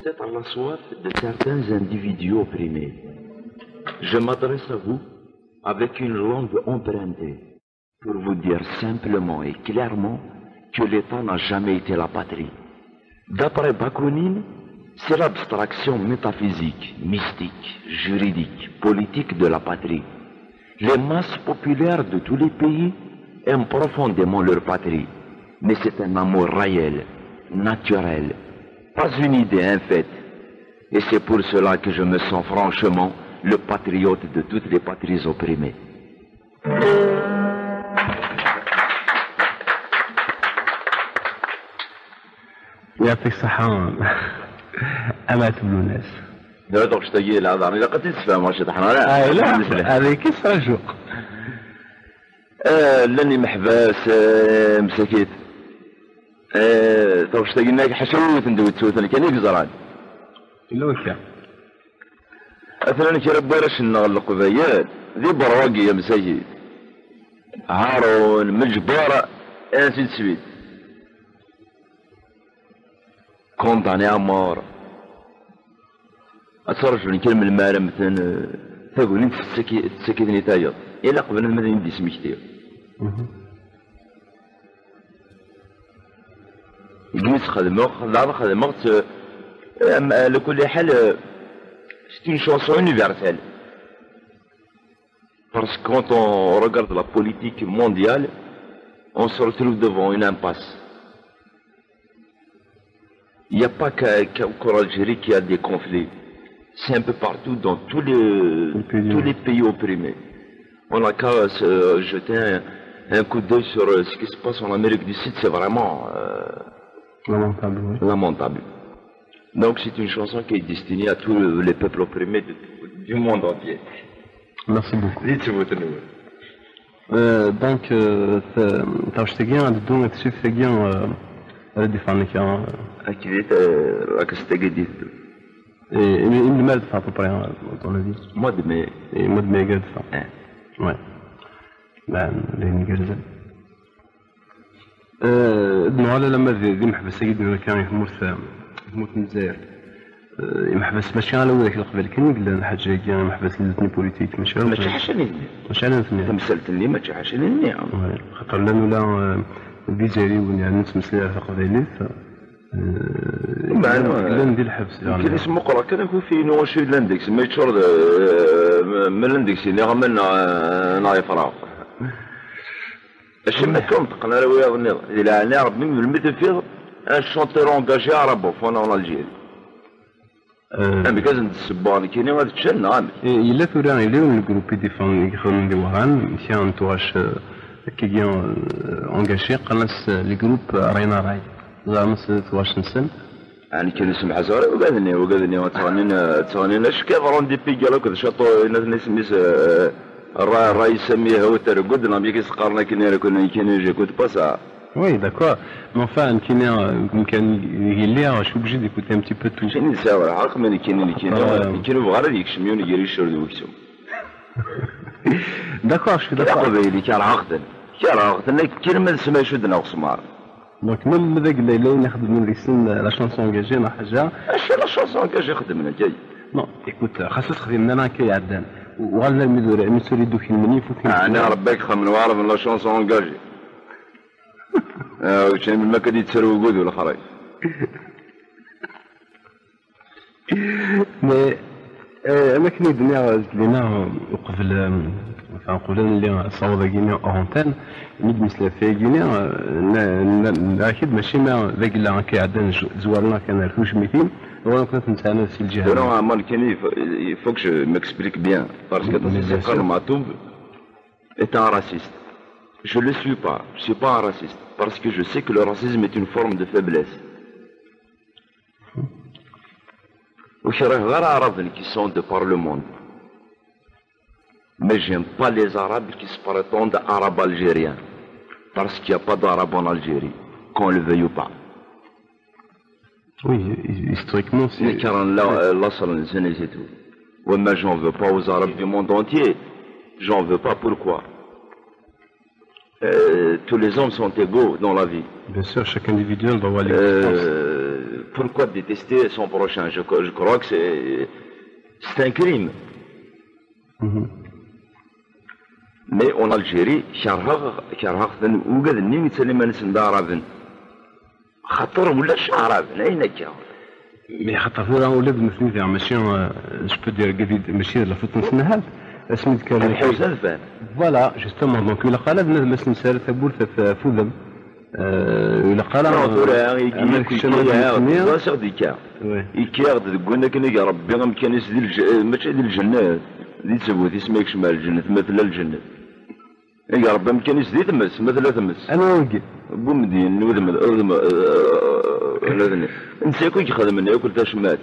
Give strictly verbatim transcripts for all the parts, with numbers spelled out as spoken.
C'est à la soif de certains individus opprimés. Je m'adresse à vous avec une langue empruntée pour vous dire simplement et clairement que l'État n'a jamais été la patrie. D'après Bakounine, c'est l'abstraction métaphysique, mystique, juridique, politique de la patrie. Les masses populaires de tous les pays aiment profondément leur patrie, mais c'est un amour réel, naturel, pas une idée en fait. Et c'est pour cela que je me sens franchement le patriote de toutes les patries opprimées. يعطيك الصحة. أما تبلوناس. لا، donc, je t'ai dit, là, dans les raquettes, c'est vraiment, je t'ai dit, là. Ah, là, avec qui ça joue? آه، لاني محباس، آه، مساكيت. آه، donc, je t'ai dit, هناك حشوية ندوي تسوثن كان يقزران. لوكا. أثناء كي ربي رش النغل القبايل، ذي برواقي يا مساكيت. هارون، مجبر، ainsi de suite. Condamné à mort. Ad terjun kan melmi ara mmten, eh, tagnit tessaki-, tessakit-nni tayeḍ. Ilaq bnadem ad iyi-d-ismekti. Deg mi tt-xedmeɣ, daɣen xedmeɣ-tt, eh, am-, ala kulli ḥal, eh, c'est une chanson universelle. Parce que quand on regarde la politique mondiale, on se retrouve devant une impasse. Il n'y a pas qu'à- qu'à- qu'en Algérie qu'il y a des conflits. C'est un peu partout dans tous les, Les pays, tous ouais. les pays opprimés. On n'a qu'à se jeter un, un coup d'œil sur, euh, ce qui se passe en Amérique du Sud, c'est vraiment, euh, Lamentable, oui. lamentable. Donc c'est une chanson qui est destinée à tous les peuples opprimés de- du monde entier. Merci beaucoup. Dites-vous, tenez. Euh, donc, euh, ta- taɣect-agi ad ddu ad tessif tagi, euh, ad d-iffeɣ nekk, euh, Akvit, euh, la cassette qui dit. Et, et, et le mal à peu près, hein, à ton avis? Mois de mai. Et moi de mes gars, ça. Hein. Ouais. Ben, les négers. Euh, d-nuɣal alamma d d imeḥbas-agi d-nnan kan i tmurt, tmurt n Lezzayer. Euh, imeḥbas mačči ala widak n Leqbayel kan i yellan, ḥaǧa-agi, imeḥbas n nutni politik, mačči ala Mačči Leqbayel. Ḥaca nitni. Mačči ala nutni. Tamsalt-nni mačči ḥaca nitni. Ouais. Xaṭer llan ula, euh, d Izzayriwen, yeɛni nettmeslay ɣef teqbaylit. Euh, Meɛna, llan di lḥebs, Nekk yeɛni. ismuqreɣ kan akufi-inu acu yellan deg-s, ma yeččur d, eh, ma llan deg-s iniɣman neɣ, neɣ ifraɣ. Acimi akka ur neṭṭqen ara wiyaḍ nniḍen? Di leɛnaya Rebbi, melmi tufiḍ un chanteur engagé arabophone en Algérie? Euh, Amek ad sen-d-ssewweɣ nekkini ad ččen neɣ amek? Eh, yella tura, yella yiwen n lgrup i d-iffɣen, i ixedmen di Wehran, kra n tuɣac, eh, akkagi, eh, engagé, qqaren-as, eh, le groupe Ray na Ray. Ẓermen s tuɣac-nsen. Ɛni kan isemḥa ẓer, ugad-nni, ugad-nni, ad ttɣennin, ad ttɣennin, acki ɣran di Pigalle akked Château, inatni isem-is, eh, Ra-, Ray Sami Hawter, ugad-nni, amek i s-qqaren akken ara kun, akken j'écoute pas ça. Oui, d'accord. Mais enfin, nekkini, eh, deg umkan i lliɣ, je suis obligé d'écouter un petit peu tout. Nekkini nesɛa lḥeqq, ma nekkini, nekkini, Ah. Nekkini ur bɣiɣ ara ad yekcem yiwen gar yiccer d weksum. D'accord, je suis Kra d'accord. aqbayli, kerheɣ-ten. Kerheɣ-ten, akken ma nesma acu d-neɣ usemar. Donc, même ma d agellay, la ixedmen deg-sen la chanson engagée, neɣ ḥaǧa. Acu la chanson engagée xedmen akka? Non, écoute, xas ur texdimem ara akka iɛeddan. Uɣalen armi d ura, armi d tura iduken-nni, ifuken. Ɛni Rebbi ak xedmen waɛrab n la chanson engagée? Ah, keččini melmi akka d-yettaru ugudu lexrif? Mais, eh, am akken i d-nniɣ zgelina uqbel, eh, enfin, uqbel ad nelli ṣṣawḍ-agi-nni en antenne, mi d-nesla ɣef wayagi-nni, eh, na- na- nniɣ-ak-id mačči ma d agella akka iɛeddan z- zwaren-aɣ kan ar tujmitin, wala kan ad ten-sɛan si lǧiha. Non, non, moi, Kenny, il faut, il faut que je m'explique bien. Parce que Mais bien sûr. Matoub est un raciste. Je le suis pas. Je suis pas un raciste. Parce que je sais que le racisme est une forme de faiblesse. Ur kriheɣ ara Araben qui sont de par le monde. Mais j'aime pas les Arabes qui se prétendent Arabes algériens. Parce qu'il n'y a pas d'Arabes en Algérie, qu'on le veuille ou pas. Oui, historiquement, c'est. Nekk ran la- laṣel-nsen et c'est tout. Ouais, mais j'en veux pas aux Arabes du monde entier. J'en veux pas, pourquoi? Euh, tous les hommes sont égaux dans la vie. Bien sûr, chaque individu a le droit à l'existence. Euh, Pourquoi détester son prochain? Je, je crois que c'est, c'est un crime. Mais en Algérie, kerheɣ, kerheɣ-ten, ugad-nni yettali iman-nsen d aɛraben. Xaṭer ulac aɛraben, ayen akka. Mais xaṭer tura ula d nutni diɣ mačči, euh, je peux dire, mačči d la faute-nsen ahat. Asmi d-kkren ad ḥewsen ad fan. Voilà, justement, donc ilaq ara ad, ma s-nessara tawwurt af, af udem. Euh, ilaq ara, non, tura, euh, igi, ama igi, kečč, ama d nutni. Ẓer s-ɣ-d-ikka. Oui. Ikka-ɣ-d deg win akken i iṛebbi amkan-is di lj-, eh, mačči di lǧennet, di ttbut-is ma yekcem ar lǧennet, ma tella lǧennet. Eg Ṛebbi amkan-is di tmes, ma tella tmes. Anwa wigi? Bumedyen, udem, udem, eh, netta akk i ixedmen, yakk tacmat.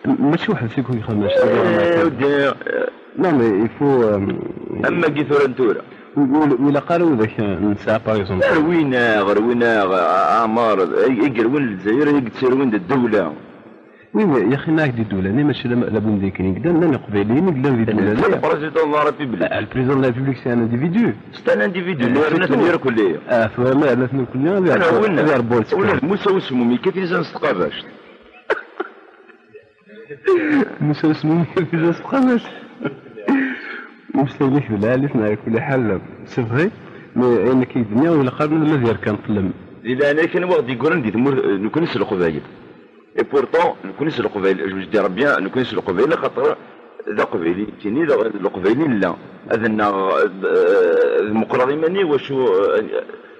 M-, mačči weḥd-s akk i ixedmen, mačči d Eh, udem, eh, non, mais il faut, euh, am wagi tura n tura. Wi-, wi-, wi ilaq ara widak, eh, nesɛa, par exemple. Rwin-aɣ, rwin-aɣ, a-, aɛmar, ay, ay yerwin Lezzayer, ay yettirwin d ddewla. Oui, mais yaxi ma ak-d-iddulan, mačči la, la Bundesliga i yellan, llan Iqbayliyen i yellan di ddula-nni. Le président de la République. Ah, le président de la République, c'est un individu. C'est un individu, c'est tout. Yerna ten irkelli. Ah, tura ma yerna ten irkelli, ad yerbu, ad yerbu. Ula d Musa Usmumi, kif izan s tqabact. Musa Usmumi, kif izan s tqabact. Mmeslay-ik d lɛali-ten, ɛla kulli ḥal, c'est vrai, mais ayen akka i d-nniɣ, ilaq ara ad yerkan ṭṭlem. Di leɛnaya kan, wa ɣ-d-yeggran di tmurt, eh, nekkni s Leqbayel. Et pourtant, nekkni s Leqbayel, je dis bien, nekkni s Leqbayel, axaṭer d Aqbayli nekkini, d Leqbayli nella. Ad nnaɣ, eh, d meqqreɣ iman-iw, wacu, eh,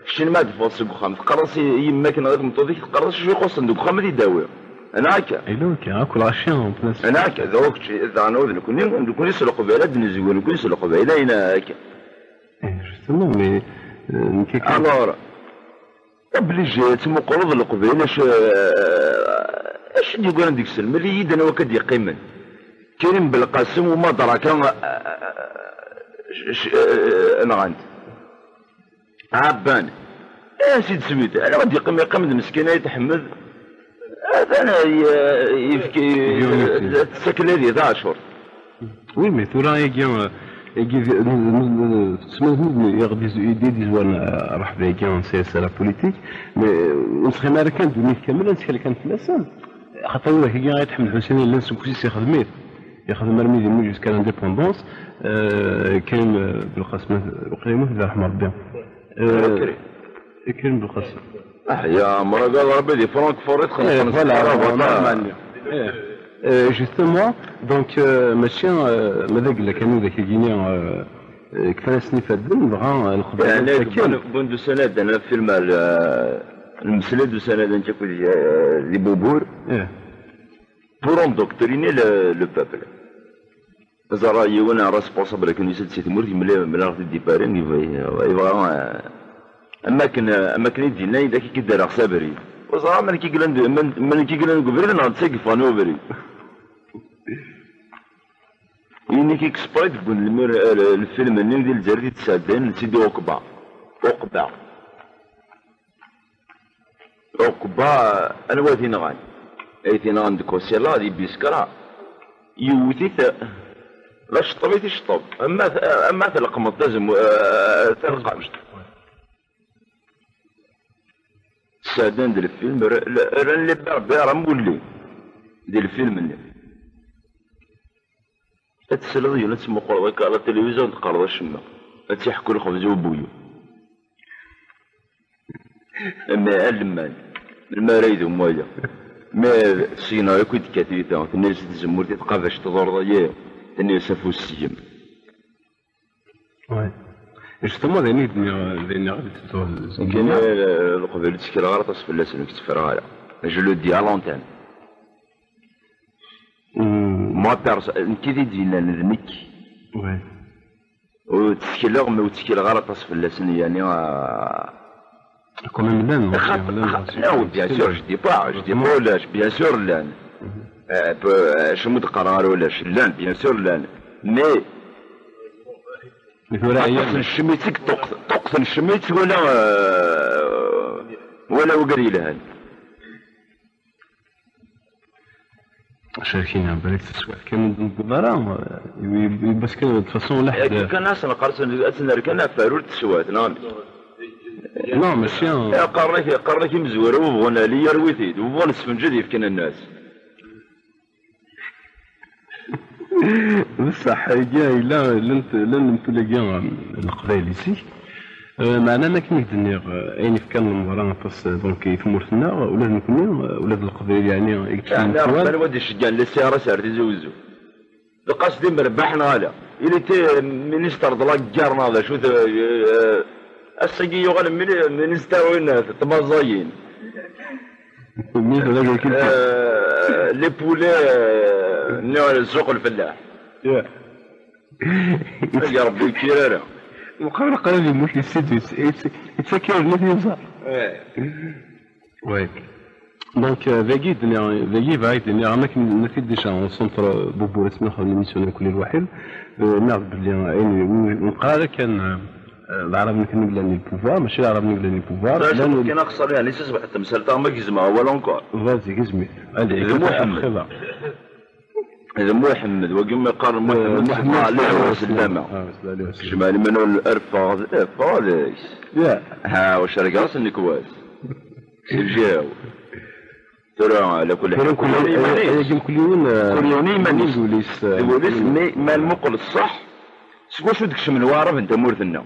keččini ma d-teffɣeḍ seg uxxam, teqqareḍ-as i yemma-k neɣ i tmeṭṭut-ik, teqqareḍ-as acu ixuṣṣen deg uxxam ad idawi. Ana akka. Yella akka, akk lɣaci en place. Ana akka, d kečč, daɣen d nekkni, nekkni s Leqbayel ad d-nezwir, nekkni s Leqbayel, ayen akka. Eh, justement, mais, euh, nekk akka. Alors, obligé ad tmuqleḍ Leqbayel, acu, acu i d-yeggran deg-sen, mel-iyi-d anwa akka d-yeqqimen. Karim Belqasem u Madraka, eh, eh, eh, nɣan-t. Ɛebban. Eh, si d-sbit. Ala ad yeqqim, yeqqim d meskin ay tḥemmed. Atan, eh, yefki, tettakel ad yetaɛcur. Oui, mais tura, agi, agi, tessma-, i d-izwaren, eh, ṛṛeḥba-agi, n C S à la politique, mais, eh, ur nesxim ara kan ddunit kamel, ad nettkel kan fell-asen. Xaṭer widak-agi ay tḥemmed Ḥusin, llan seg usis ixdem-it. Yexdem armi d imul jusqu'à l'indépendance, euh, Karim, euh, Belqasem, waqila yemmut, d arḥem Rebbi. Euh, Karim. Karim Belqasem. Ah, ya, Maraga, Rebbi di Francfort, eh, voilà, voilà. Eh, euh, justement, donc, euh, mačči, euh, ma d agella kan widak-agi-nni, euh, euh, kfan-asen ifadden, dɣa, euh, lexbar. Yeɛni, akken. Bun, bun d ussan-a, d-, d film, euh, lmeslay d ussan-a, d-, euh, di Bubur. Eh. Pour endoctriner le, le peuple. Ẓer yiwen responsable akken yusa-d si tmurt, yemla, yemla ɣef id-ibarin, yebɣa, yebɣa, eh, am akken, am akken i d-yenna, yella k-id-rreɣ s abrid. Ur ẓriɣ ma nekk i yellan d, ma, ma nekk i yellan deg ubrid neɣ d netta i yeffɣen i ubrid. Yinig exprès deg unelmir, eh, lfilm-nni di Lezzayer i d-sɛeddan, d Sidi Uqba. Uqba. Uqba, anwa i t-inɣan? Ay t-inɣan deg usilaḍ, di Biskra. Yewwet-it, d aceṭṭeb i t-iceṭṭeb. Ama t-, ama tleqmeḍ tazem-, eh, talqamt. Sɛeddan-d lfilm, r-, r-, rran les berbères am wulli di lfilm-nni. Ad tesleḍ yiwen ad tmuqleḍ akka la télévision, ur d-teqqareḍ acemma. Ad tt-iḥekku lxebz i ubuyun. Mais Alman, melmi ara yedum waya? Mais syin-a akk i d-tekka tyita, tenna-yas tazemmurt i tqabact tḍurreḍ-ayi, tenna-yas afus seg-m. Ouais. Justement, d ayen i d-nniɣ, d ayen i d-nniɣ. Nekk, eh, Leqbayel ur ttekleɣ ara aṭas fell-asen, ur k-tteffreɣ ara. Je le dis à l'antenne. Mm, moi, perso-, nekk i t-id-yennan d nekk. Ouais. Ur ttekleɣ, mais ur ttekleɣ ara aṭas fell-asen, yani, ah. Quand même, llan, llan, llan, non, bien sûr, je dis pas, je dis pas ulac, bien sûr, llan. Mhm. Euh, pe-, acu mu d-qqareɣ ara ulac, llan, bien sûr, llan. Mais, aṭas n ccemit i yeṭṭuqt-, ṭṭuqt n ccemit wala, euh, wala ugar yelhan. Cerkin, balak teswiɛt kan ur d-newwiḍ ara, euh, yiwwas kan de toute façon, la ḥedd. Kan ad s-neqqar, ad s-nerr kan afar ur d-teswiɛt, neɣ amek? Non, mačči. Eh, qqaren-ak, qqaren-ak imezwura, webɣun Ali yerwi-t-id, webɣun sfenǧ ad yefken nnas. Bessaḥ, iga yella, llant, llan lemtul-agi, um, n Leqbayel i zik. Eh, meɛna akken i k-d-nniɣ, eh, ayen yefkan lemḍerra aṭas, eh, donc, i tmurt-nneɣ, ula d nekkni, eh, ula d Leqbayel, yeɛni, i yeṭṭfen Yeɛni, lemtul. Rebban wa d-iceggɛen les C R S ar Tizi Wezzu. D Qasdim Rebbaḥ neɣ ala? Il était ministre de la guerre neɣ d acu-t, eh, ass-agi yuɣal mini-, ministre win, eh, tmaẓayin. Mini-, d acu-t? Eh, les poulets, eh, nni-, ssuq lfellaḥ. Yeah. Ay Rebbi, ur kkir ara. Meqqar qrib yemmut yessi-s, yettak irnit yeẓẓar. Eh. Oui. Donc, euh, dagi, d-nniɣ, dagi, bɣiɣ d-nniɣ, am akken nniɣ-t-id déjà, on centre, euh, Boubou, asmi nxeddem l'émission n Kulli Lwaḥid, euh, nniɣ-d belli, euh, ayen, ur neqqar ara kan, euh, euh, d Aɛraben kan i yellan di le pouvoir, mačči d Aɛraben i yellan di le pouvoir. Llan kan axṣar, yeɛni, si ṣṣbeḥ n temsalt-a, ma gezmeɣ awal encore. Vas-y, gezm-it. Allez, d écoute, Muḥemmed. Après, va. D Muḥemmed, wagi mi qqaren Muḥemmed, Muḥemmed, Muḥemmed, Muḥemmed, Muḥemmed, Muḥemmed. Jmaɛ liman ur rfeɣ, rfeɣ deg-s. Ha, wac argaɣ s nnekwas. Si lǧiha-w. Tura, ala kulli ḥal, kul yiwen iman-is. Kul yiwen iman-is. D wul-is, eh, d wul-is, mi, ma nmuqel ṣṣeḥ, seg wacu d-kecmen Waɛrab n tamurt-nneɣ?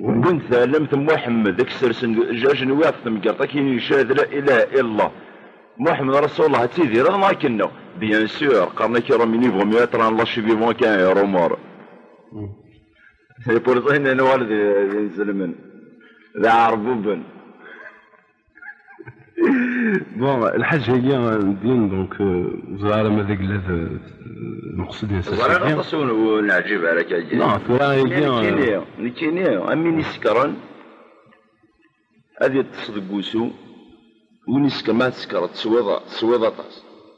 Wwin-d taɛlamt n Muḥemmed, ad k-sersen ajenwi ɣef temgerḍt, ad k-yini icahad la ilaha illallah, Muḥemmed Rasulullah, ad tidireḍ neɣ akken-nneɣ? Bien sûr, qqaren-ak iṛumyen, il vaut mieux être un lâche-vivant qu'un héros mort. C'est pour ça i nuɣal d, d inselmen, d iɛerbuben. Bon, lḥaǧ-agi n ddin, donc, euh, ẓriɣ ma d agellid, euh, lmeqsud-is. Ẓriɣ aṭas ur neɛǧib ara akka. Non, tura-agi, nekkini, euh, nekkini, am win isekren, ad yeṭṭes deg wusu, win isekren, ma tsekreḍ, teswiḍ, teswiḍ aṭas.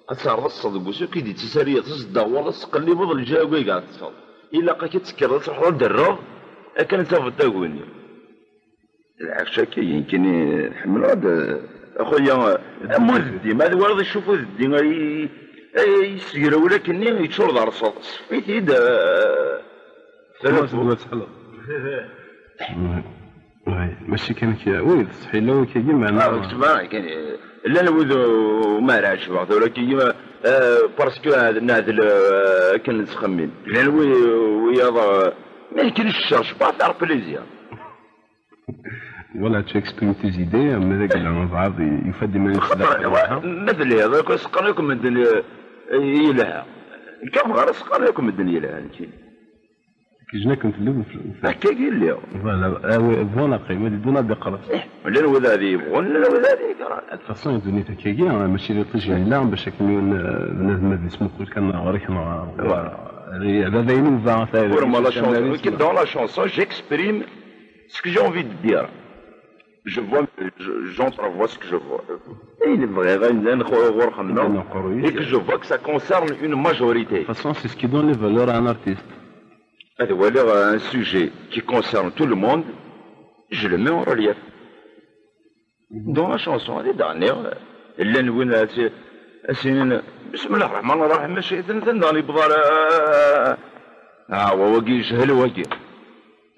Ad teɛreḍ ad teṭṭseḍ deg wusu, ki d-yettas ara yeṭṭes, ddaɣ wallaɣ tettqellibeḍ lǧiha-agi ad teṭṭseḍ. Ilaq-ak ad tekkreḍ, ad truḥeḍ ad d-terreḍ, akken ad tafeḍ taguni. Lɛerc akka, nekkini ḥemmleɣ ad, a xuya, am udeddi, ma twalaḍ icuf udeddi ay, ay yessegraw ula akkenni, yeččur d rrṣaḍ, sfif-it-id, eh, tama-s d wat ḥleḍ. Oui, mačči kan kra, oui, d ṣṣeḥ yella wakagi, meɛna ah, kečč ma, kan, llan wid ur mi ara ɛejbeɣ tura kigi, eh, parce que neɛdel, eh, akken nettxemmim. Llan wi, wiyaḍ, eh, mais nekkini je cherche pas à faire plaisir. Voilà, tu exprimes tes idées, mais deg lɛebɛaḍ yufa-d iman-is d axaṭer, wa, ma telhiḍ akk, seqqan akk medden, eh, yelha. Nekk ɣer seqqan akk medden yelha, nekkini. Kejna-kem telliḍ. Akka i lliɣ. Voilà, ah oui, bon, après, ma d-, bon, ad d-iqres. Eh, llan wid ad yebɣun, llan wid ad yekṛen. De toute façon, ddunit akkagi, ah, mačči d iṭij yella, bac akken yiwen, eh, bnadem ad yesmuqul kan ɣer-k, neɣ, voilà, d ayen uba, ur ma la chanson, dans la chanson, j'exprime ce que j'ai envie de dire. Je vois, je, j'entrevois ce que je vois. Ayen bɣiɣ, ayen llan ɣur-, ɣur-, ɣur-, et que je vois que ça concerne une majorité. De toute façon, c'est ce qui donne les valeurs à un artiste. Ad waliɣ un sujet qui concerne tout le monde, je le mets en relief. Dans la chanson, ad d-ɣniɣ, llan win ad s-, ad s-inin, Bismillah Rahman Rahim, mačči d netta daɣen yewweḍ ara, ah, wa wagi yejhel wagi.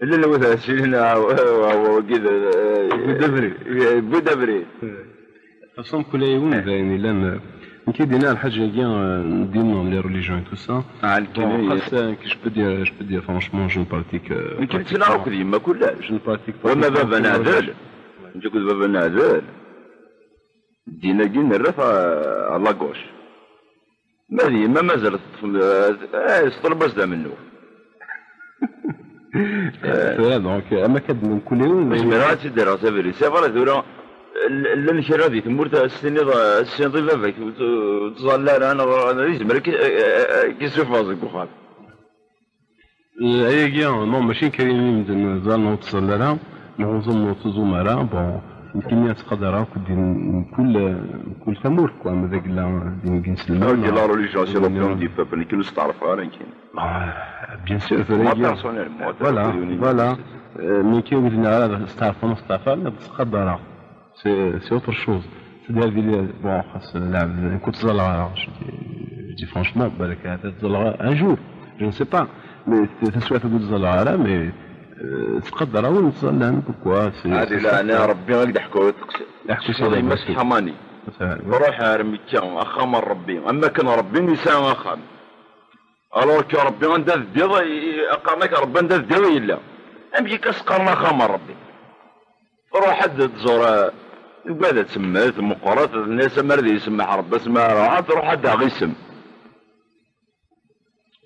Llan wid ad s-inin, ah, wa, wa, wa wagi d, eh, yewwi-d abrid. Yewwi-d abrid. De toute façon, mkul yiwen d ayen yellan, eh, nekk i d-yenna lḥaǧa-agi, eh, n ddin, les religions et tout ça. Ah, bon, xas, eh, nekk, je peux dire, je peux dire, franchement, je ne pratique, eh, nekkini ttnaɣ akked yemma kullec. Je ne pratique pas. Wama baba neɛdel. Nekk akked baba neɛdel. Ddin-agi nerra-t à, à la gauche. Ma d yemma mazal teṭṭef, eh, teṭleb-as-d amennuɣ. Tura, donc, am akka d-, mkul yiwen. Ur zmireɣ ad tt-id-rreɣ s abrid. C'est vrai, tura, l-, llan kra di tmurt, ad s-tiniḍ, ad s-tiniḍ i baba-k, ur t-, ur ttẓalla ara, neɣ, neɣ yezmer ad k-, ad k-issufeɣ seg uxxam. Eh, ayagi, non, mačči kan i medden ẓẓallen ur ttẓalla ara, neɣ ur ẓumm-, ur ttẓum ara, bon, nekkini ad ttqadareɣ akk ddin n mkul, mkul tamurt, quoi, ma d agella ddin n yinselmen, ok, la religion, c'est l'opinion du peuple, nekkini ur steɛṛfeɣ ara, nekkini. Ah, bien sûr, moi, tura-agi, personnellement, voilà, voilà. Euh, nekk ur d-nniɣ ara steɛṛfeɣ, ur steɛṛfeɣ ara, ad ttqadareɣ. C'est, c'est autre chose. C'est-à-dire, bon, xas lɛebd, nekk ur ttẓallaɣ ara, je dis, je dis franchement, balak ad ttẓallaɣ un jour, je ne sais pas. Mais taswiɛt ur ttẓallaɣ ara, mais Euh, tqadder-awen ẓẓallan, pourquoi? C'est, هذه c'est ça. لعنة ربي، غير ضحكوا وتقسم. يحكوا شغل سيدي يمس حماني. روح ار مكة، اخام ربي، اما كان ربي يسعى اخام. الوغ كو ربي عندها الديض، اقامك ربي عندها الديض الا. امشي كسقرنا اخام ربي. روح حد تزور، آه، يقعد تسمى مقرات الناس، ما رضي يسمح ربي اسمها، روح تروح حد غيسم.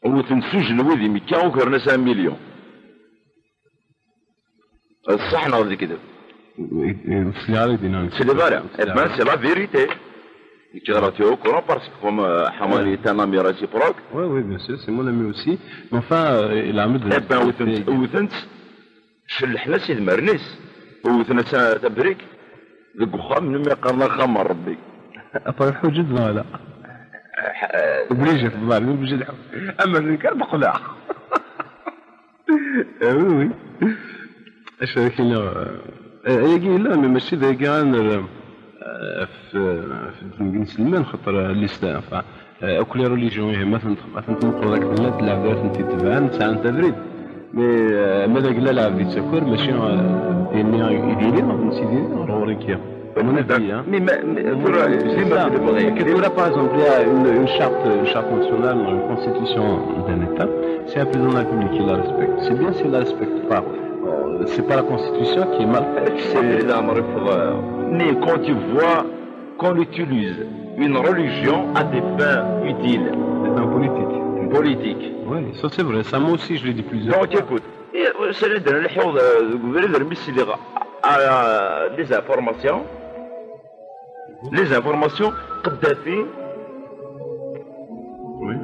وتنسوج الوذي مكة وكرنا سان مليون. الصح ناض كذب. C'est la vérité. C'est la vérité. Tu es au courant parce que comme, euh, Hamani est un ami réciproque. Oui, oui, bien sûr, c'est mon ami aussi. Mais enfin, euh, il a mis de... Eh ben, وثنت، وثنت، شلحنا سيد مرنيس. وثنت tabrik. Deg uxxam n mi qqaren axxam n Rebbi. Après, ḥuǧet neɣ ala? Obligé, obligé. Ama d nekk, ad qqleɣ. Ah oui, oui. Acu ara k-iniɣ, eh, ayagi yella, mais mačči d ayagi ara nerr, eh, ɣef, ɣef ddin n yiselman, xaṭer, eh, l'islam, enfin, eh, akk les religions, ihi ma tent-, ma tent-, meqqret akken llant, lɛebd ara tent-itebɛen, sɛant abrid. Mais, eh, ma d agla lɛebd yettaker, mačči, eh, d ayen i d-yili, d netta i d-yili, ɣer ɣur-i kkiɣ. Mon avis, hein. Mais, mais, mais, tura, c'est ça. Tura, par exemple, il y a une, une charte, une charte nationale, une constitution d'un État. C'est un président de la République qui la respecte. C'est bien s'il la respecte pas. Euh, c'est pas la constitution qui est mal faite. C'est l'âme. Mais quand tu vois qu'on utilise une religion à des fins utiles. Des fins politiques. Politiques. Oui, ça c'est vrai. Ça, moi aussi, je l'ai dit plusieurs fois. Donc, écoute, et, euh, c'est le, le, le, le, le, le, les informations. Les informations, Kadhafi, oui.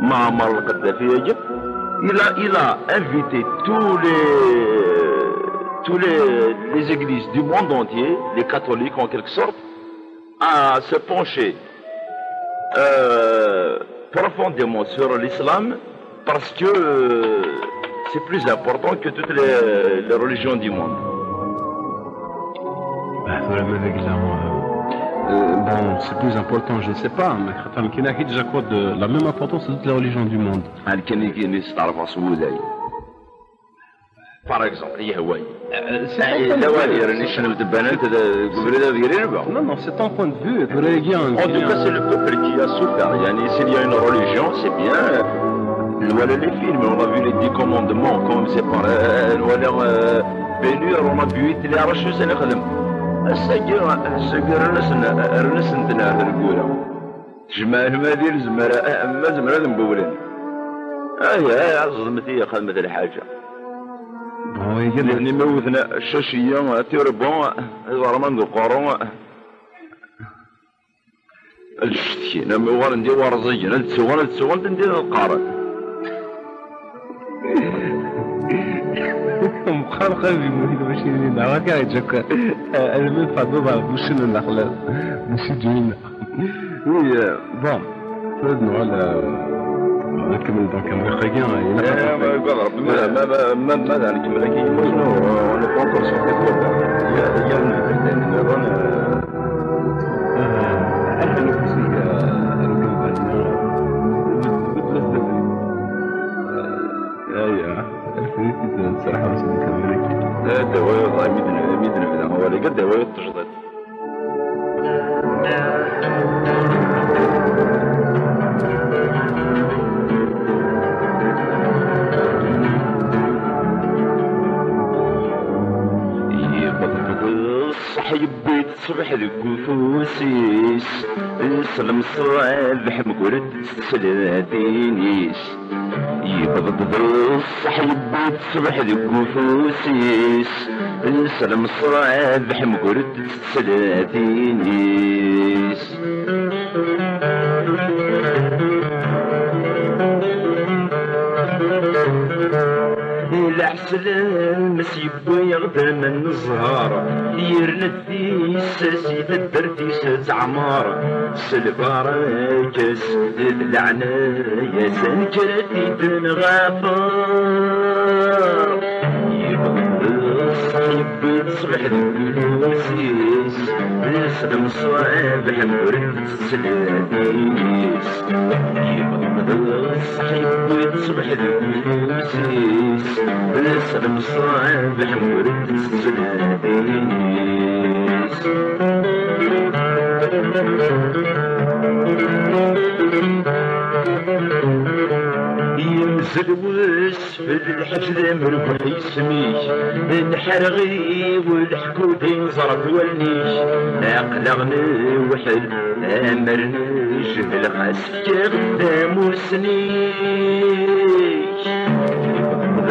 Muammar al-Kadhafi, il a, il a invité tous les, tous les, les églises du monde entier, les catholiques en quelque sorte, à se pencher, euh, profondément sur l'islam, parce que, euh, c'est plus important que toutes les, les religions du monde. Ah, tura ma d agla, euh, euh, bon, c'est plus important, je ne sais pas, mais xaṭer nekk, il accorde la même importance à toutes les religions du monde. Hal kan i, i nesteɛref ɣef wuday. Par exemple, yehwa-yi. Euh, c'est ton point de vue. Lawali, rni cnel tbanant deg ubrid ad gri rba. Non, non, c'est ton point de vue. En tout cas, c'est le peuple qui a souffert. Yani, s'il y a une religion, c'est bien. Nwala les films, on a vu les dix commandements, comme c'est par, euh, nwala, euh, Bénur, on a vu les arraches, c'est le khalem. Ass-agi, ass-agi, rnasen, rnasen-ten ar tneggura. Tejmeɛ lmal di lezmara, ah, ma zemren ad mbewlen. Ay, ay, ẓedmet-iyi, xedmet lḥaǧa. Bon, iga-d nitni ma wten ccaciya, turbu, iẓerman d uqerru. Ad ccetkin, am uɣalen d iwarẓigen, ad ttuɣal, ad ttuɣal, tendi ad qqaren. Meqqar qrib yemmut-id mačči d winna, akka yeǧǧa akk, eh, almi tfeḍeḍ ɣef wuccen n lexlal, mačči d winna. Oui, euh, bon, tura ad nuɣal, euh, ad nkemmel donc amḍiq-agi, eh, ilaq ad, eh, ma, ma, ma, ma, ma, ma, ma, ma, ma, ma, nkemmel-agi, on n'est pas encore sorti de l'auberge. Il y a, il y a une certaine erreur, euh, euh, Aya, alfayt i d-nserreḥ ɣer-s deg Amerika. D awal, mi d-, mi d-nebda awal-agi, d awal n tejdiṭ. Yewweḍ-d ṣṣeḥ, yewwi-d ṣṣbeḥ deg ufus-is, s lemṣabeḥ mgurent teslatin-is. Yewweḍ-d d ṣṣeḥ, yewwi-d ṣṣbeḥ deg ufus-is, s lemṣabeḥ mgurent teslatin-is. Di leḥsel lmes yewwi-yaɣ-d aman n zzher, yerna tissas i taddart-is teɛmer, s lbaraka-s d leɛnaya-s ad nekker ad t-id-nɣafar. Yewweḍ ṣṣeḥ, yewwi-d ṣṣbeḥ deg ufus-is, s lemṣabeḥ mgurent teslatin-is. Yewweḍ Ṣṣeḥ yewwi-d ṣṣbeḥ deg ufus-is, d ṣṣeḥ mṣabeḥ ur d-tettleḥ-is. Yemzel wes Fed lḥaǧ d amerbuḥ isem-ik, nḥerɣ-iw leḥku d inẓer d wallen-ik. Aql-aɣ newḥel, amer nejbel ɣas fkiɣ-d tamusni-k. D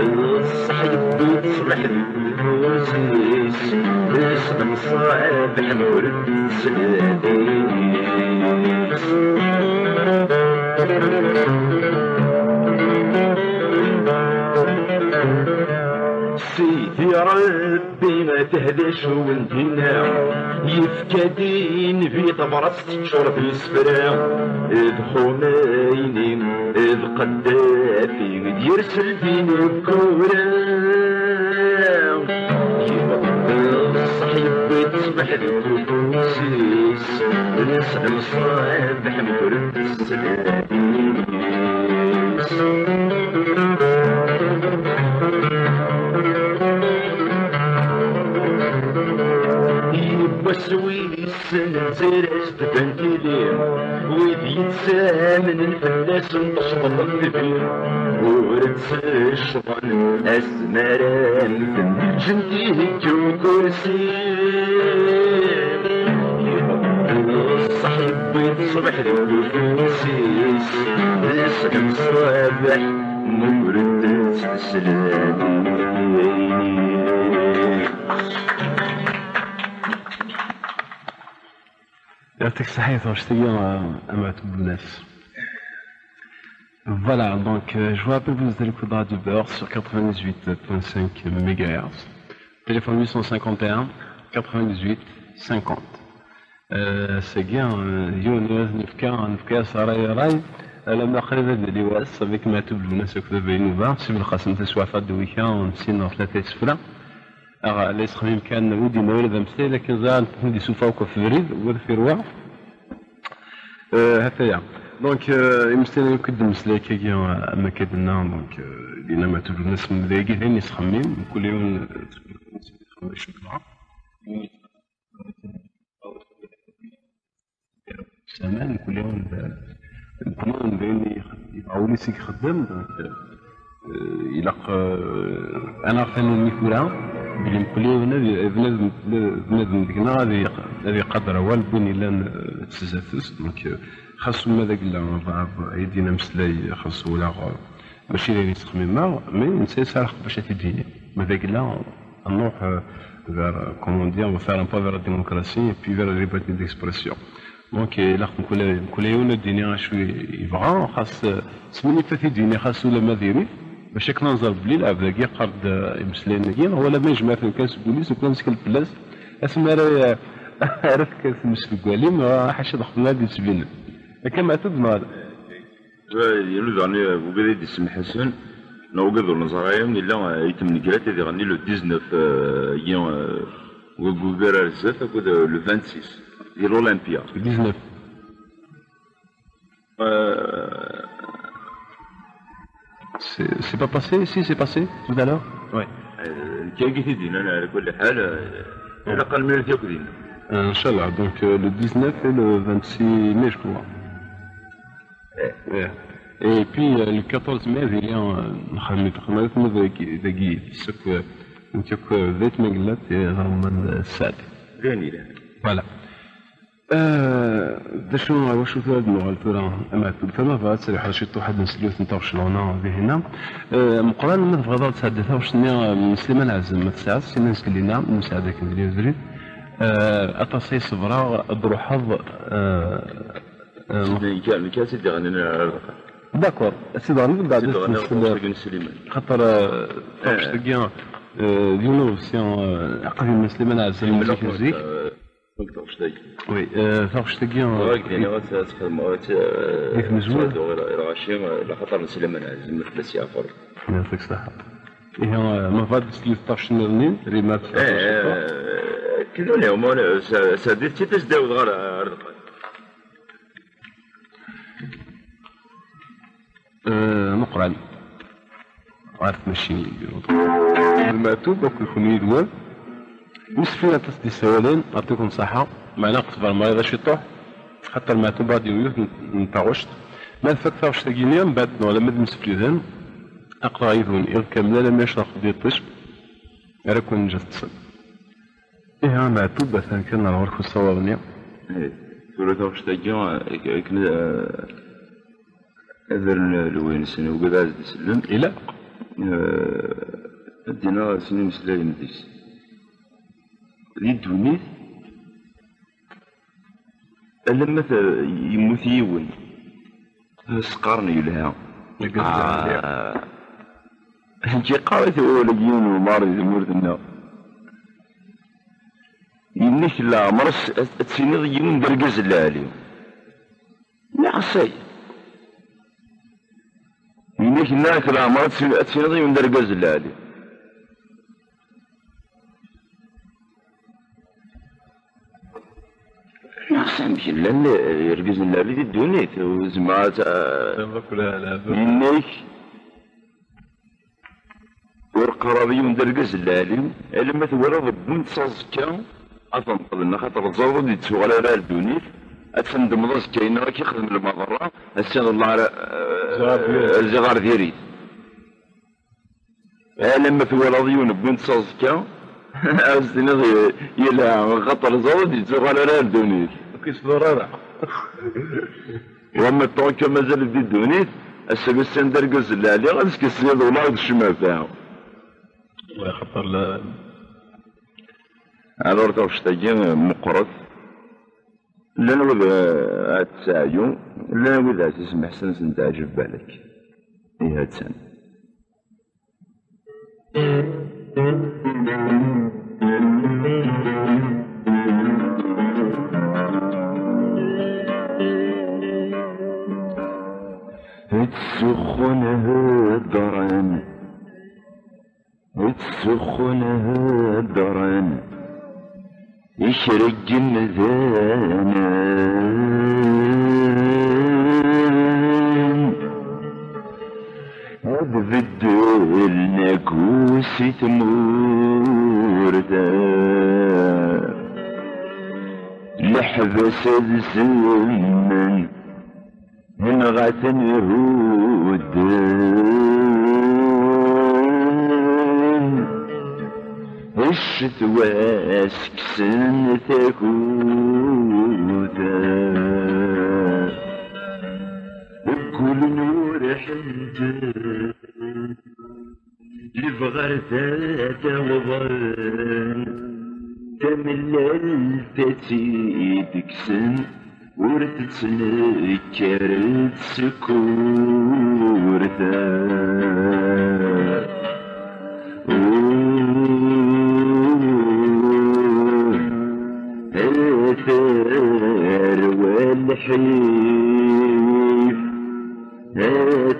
ṣṣeḥ yewwi-d ṣṣbeḥ deg ufus-is, d ṣṣeḥ mṣabeḥ ur d-tettleḥ-is. Sidi Ṛebbi, ma tehdac wen dinna, yefka-d i Nnbi tabṛast teččur d isefra, d Xumayni, d Qeddafi, d yers ldin akkura. Ṣṣeḥ yewwi-d ṣṣbeḥ deg ufus-is, d ṣṣeḥ mṣabeḥ mkren tesselhad-is. Yiwwas wis Ssnen zir-as-d bantili, wid yettamnen fell-asen tecḍeḍ ddbi, ur ttecḍen asmi ara mten, ǧǧen-t iheggi ukursi. Ṣṣeḥ yewwi-d ṣṣbeḥ deg ufus-is, d ṣṣeḥ mṣabeḥ, mmugren-t s tesleḍt. Yɛṭik ṣṣeḥḥa, taɣect-agi, euh, a Maɛtub Lwennas. Voilà, donc, euh, je vous rappelle, vous êtes à l'écoute de Radio Beurre sur quatre-vingt-dix-huit point cinq mégahertz. Téléphone huit cent cinquante et un, quatre-vingt-dix-huit, cinquante. Euh, ass-agi, euh, yiwen n yiwet nefka, nefka-as ṛṛay, ṛṛay, alamma qrib ad yili wass, avec Maɛtub Lwennas akked Baba Inuba, Si Belqasem taswiɛt-a d wika, nessin ɣer tlata isefra. Aɣ la yesxemmim kan, ur d-yenna ula d amsay, lakin ẓriɣ ad ten-id-isuffeɣ akk ɣef ubrid, ur d firwa. Euh, ha-t-aya. Donc, euh, imeslayen akk i d-nemmeslay akkagi, euh, am akka d-nenna, donc, euh, dinna Maɛtub Lwennas, dagi d ayen yesxemmim, mkul yiwen, euh, Saman, mkul yiwen d, mkul yiwen d ayen i ix-, yebɣa wul-is i ixeddem, donc, euh, ilaq, euh, ad naɣ tanumi tura, belli mkul yiwen ad, bnadem, bnadem deg-neɣ ad iq-, ad iqader awal n win illan, euh, s zdat-s, donc, euh, xas uma d agella, aḍɛaf, ay d-yenna ameslay, xas ula, euh, mačči d ayen i ttxemmimeɣ, mais netta yesɛa lḥeqq bac ad t-id-yini. Ma d agella, ad nruḥ, euh, vers, euh, comment dire, on va faire un pas vers la démocratie et puis vers la liberté d'expression. Donc, euh, ilaq mkul, mkul yiwen ad d-yini acu i yebɣa, xas, euh, s win i t-id-yini, xas ula ma diri-t, bac akken ad nẓer belli lɛebd-agi yeqqar-d, euh, imeslayen-agi, wala ma yejmeɛ-ten kan seg wul-is, nekkni ad nettkel fell-as, asmi ara, euh, ara tekker tmes deg walim, euh, ḥaca d xeṭṭen ad d-yettbinen. Akka Meɛtub neɣ ala? Yiwen daɣen, wigad i d-isem Ḥasan, neɣ wigad ur neẓri ara, yella, eh, item n Grat ad iɣenni le dix-neuf, eh, agi, eh, waggur ar zdat akked, eh, le vingt-six, di l'Olympia. Le dix-neuf. Euh, C'est, c'est pas passé? Si, c'est passé, tout à l'heure. Ouais. Eh, kagi t-id-yennan, ala kulli ḥal, eh, ilaq ad nemlil yakk dinna. Euh, Inch'Allah, donc, euh, le dix-neuf et le vingt-six mai, je crois. Eh. Et puis, euh, le quatorze mai, il y a un, nxemmem-it, nxemmem-it, dagi, dagi, c'est que, donc, euh, d ayt Magellat, et Ṛemḍan Ssaɛd. Voilà. Euh, d acu, ɣer wacu tura ad nuɣal tura, a Meɛtub? Tama bɣa ad tt-riḥeḍ ciṭuḥ, ad nsel yiwet n taɣect neɣ dihinna. Euh, Meqqran, ma tebɣiḍ ad tɛeddi taɣect-nni, euh, n Sliman Ɛazem, ma tesɛiḍ, sin azgel-inna, nesɛa dakken d liwedri. Euh, aṭas ay ṣebreɣ, ad d-ruḥeḍ, euh, euh, Nekk, nekk ad tt-id-iɣennin ar D'accord. Ad tt-id-iɣennin, mbeɛd ad tt-id-iɣennin nsel. Taɣect-agi, euh, taɣect-agi, euh, d yiwen uḍebsi, euh, aqdim n Sliman Ɛazem, zik, zik. Deg taɣect-agi. Oui, euh, taɣect-agi, euh, ɣer din, ad tt-, ad tt-xedmeɣ, ad tt-, di tmezwura, ad tt-ɛedduɣ i lɣaci, eh, laxaṭer nesla ma neɛzem fell-as yeɛfer. Yɛṭik ṣṣeḥḥa. Ihi, eh, ma bɣiḍ ad tesliḍ taɣect nniḍen, rima ad tesliḍ. Eh, eh, kiduni, umar, sa, sa di tit as-d-awdeɣ ɣer, ɣer dexxan. Qran ɣer tmacinin. Lmeɛtub akked kunwi yid-wen. Yusef-iyi aṭas d-isawalen, yeɛṭikum ṣṣeḥḥa. Meɛna qeṣber mari d aciṭuḥ, xaṭer Meɛtub ad d-yawi yiwet n, n taɣect. Ma tfak taɣect-agi-nni, mbeɛd neɣ alamma d imsefliden, aql-aɣ yid-wen iḍ kamel alamma yecreq-d yiṭij, ara ken-neǧǧ ad teṭṭsem. Ihi a Meɛtub, atan kan ar ɣur-k usawaḍ-nni. Eh, tura taɣect-agi, ak-, akken, eh, ad rren lway-nsen, ugad ad d-isellem. Ilaq. Eh, ad d-iniɣ sin imeslayen deg-s. Di ddunit, alamma t-, yemmut yiwen, s-qqaren yelha. Deg Ah. Nekk yeqqar-it wawal-agi yiwen umar di tmurt-nneɣ. Yenna-k leɛmer s-, ad, ad tiniḍ yiwen d argaz n lɛali. Nniɣ-as ay. Yenna-k nniɣ-ak leɛmer ad tiniḍ, ad tiniḍ yiwen d argaz n lɛali. Nniɣ-as amek llan irgazen n lɛali di ddunit, ur zemreɣ ad, yenna-k ur qqareɣ yiwen d argaz n lɛali, alamma twalaḍ wwin-t s aẓekka, ad t-neṭlen, axaṭer teẓriḍ ur d-ittuɣal ara ar ddunit, ad tendmeḍ azekka-nni ad k-ixdem lmaḍerra, ass-a d Allah ara, rziɣ ar diri-t. Alamma twalaḍ yiwen wwin-t s aẓekka, ad s-tiniḍ yelha, axaṭer teẓriḍ ur d-ittuɣal ara ar ddunit. Ur k-iṣdur ara. Wamma tant que mazal di ddunit, ass-agi send argaz n lɛali, azekka sliḍ ula d ccmata. Wa xaṭer la. Alors taɣect-agi meqqret. Llan wid, eh, ad teɛyu, llan wid ɛzizen meḥsen ad sen-teɛǧeb balak. Ihi attan. Ttsuxxun heddren, ttsuxxun heddren, i kra n yimdanen. Ad beddlen akus i tmurt. Leḥbas ad zemmen, nɣa-ten hudden. Ccetwa ad s-kksen takuta. Ggullen ur ḥenten, lebɣar ad awḍen, tamellalt ad tt-id-kksen, ur tettnekkar tsekkurt. A tarwa lḥif, a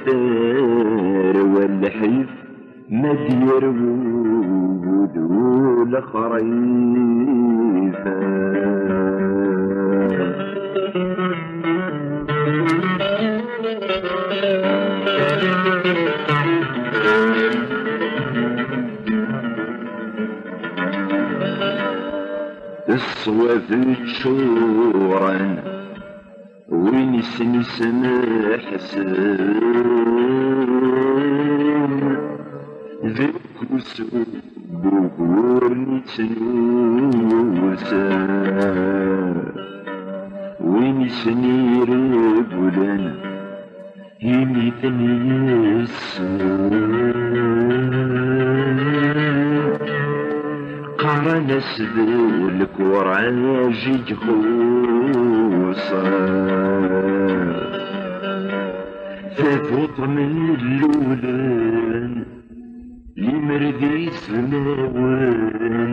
tarwa lḥif, ma d-yerwud lexrif. Ṣṣwab ččuren, win isem-isem ḥsen, deg usu n wuguren ittnusen, win isniregulen imi ten-yessen. Qqaren-as d lkuraj i ixuṣṣen. Tafuṭ n llulen, limer d izmawen,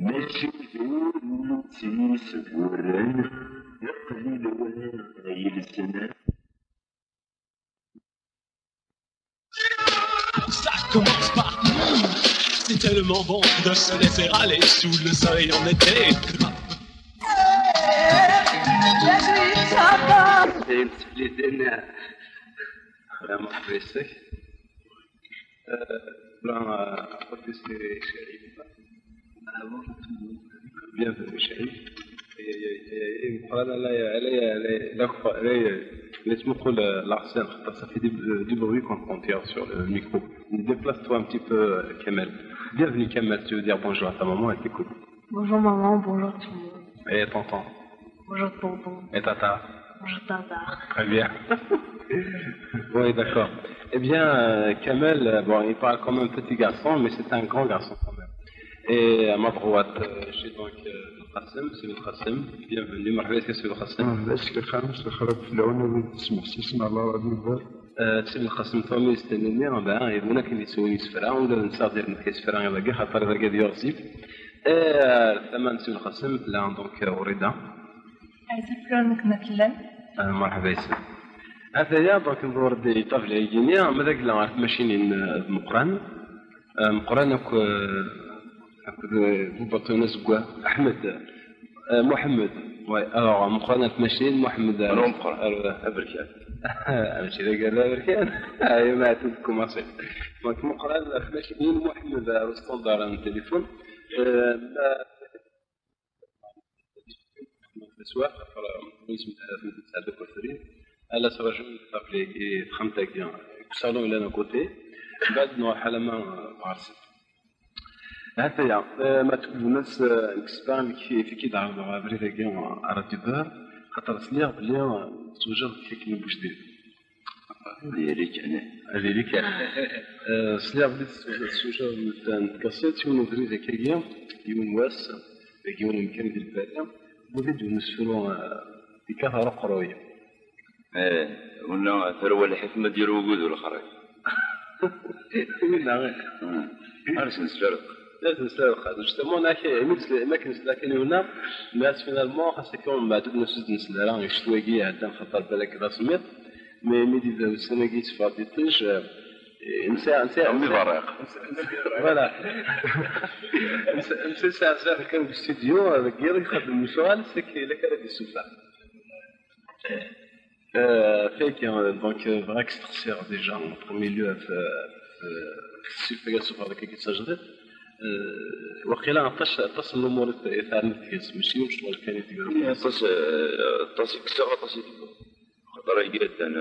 mačči d wul tt-yesburren, iqlil wa yelsen. Ça commence par c'est tellement bon de se laisser aller sous le soleil en été. مرحبا يسك. آه، لا، آه، أخوتي سي شريف. Bienvenue شريف. Aïe, aïe, aïe, aïe, aïe. Voilà, là, là, là, là, là, là, là, là, laisse-moi prendre le- l'accent, parce que ça fait du, du bruit quand on tire sur le micro. Déplace-toi un petit peu, euh, Kamel. Bienvenue Kamel, tu veux dire bonjour à ta maman, elle t'écoute. Bonjour maman, bonjour tout le monde. Et tonton. Bonjour tonton. Et tata. Bonjour tata. Très bien. Oui, d'accord. Eh bien, euh, Kamel, euh, bon, il parle comme un petit garçon, mais c'est un grand garçon quand même. Et à ma droite, euh, j'ai donc euh, Qassem, c'est Qassem. Bienvenue, مرحبا يسك سي Qassem. مرحبا يسك خالد، مساء الخير. في العون، بسم الله، بسم الله الرحمن الرحيم. آه، سي Qassem, toi, mais c'est le mien, ben, et vous, qui les souris, c'est vrai, on donne ça, des, des, c'est vrai, خاطر هذا قاعد يرزي. آه، ثمن سي Qassem، لا، donc, آه، وريدة. عزيز لونك نكلم. آه، مرحبا يسلم. هذا يا، donc, نزور دي طابلة يجيني، ما ذاك لا عرفت ماشيين، آه، مقران. آه، مقران أكو، آه، أكو ذو بطون زقوة. أحمد. آه، محمد. Ouais, alors, مقران أكو ماشيين، محمد، آه، أنا مقران. آه، أبركان. ماشي ذاك هذا أبركان. أيوة، ما عتبكم أصيل. Donc, مقران أكو ماشيين، محمد، آه، الستاندر، آه، التليفون. آه، السواق، خاطر اسم تاع مدينة تاع دوك وثري. على سراج تابلي كي فهمت كي صالون اللي انا كوتي. من بعد نروح على ما مارسي. هذايا، آه، ما تقول الناس، آه، نكسبها كي في كي دار بريد كي على ديبار. خاطر سميغ بلي توجد كي كي بوجديد. هذه ليك يعني. هذه ليك يعني. آه، سميغ بلي توجد نتكاسيت يوم بريد كي يوم واس. Dagi ur yemkan di lbala, wid i d-nesfru, eh, di kat ara qruy. Eh, wala terwa lḥif ma d-yerwa ugudu lexrif. Wala, eh. Hmm. Ar s-nesfarq. Ar s-nesfarq. Justement, nak, mi tes-, ma k-nesla kan i wala, mais finalement, xas akka, mbeɛd ur d-nesla ara, i ccetwa-agi iɛeddan, xaṭer balak d asemmiḍ. Mais mi d-yebda ussan-agi yessefra tiṭij, eh, nsa, nsa, am iberriq. Voilà. Nsa, nsa, nsa, nsa, kan deg studio, deg yiḍ, ixeddem lecɣal, c'est que la cara d-yessufeɣ. Euh, fait que, euh, donc, euh, vrai que c'est déjà, en premier lieu, euh, euh, c'est fait que ça, avec qui s'agit. Euh, waqila aṭas, aṭas n lumuṛ i t-, i tɛelmeḍ deg-s, mačči yiwen ccɣel kan i tga. Aṭas, euh, aṭas i kkseɣ, aṭas i tebɣiḍ. Xaṭer ay yaddan,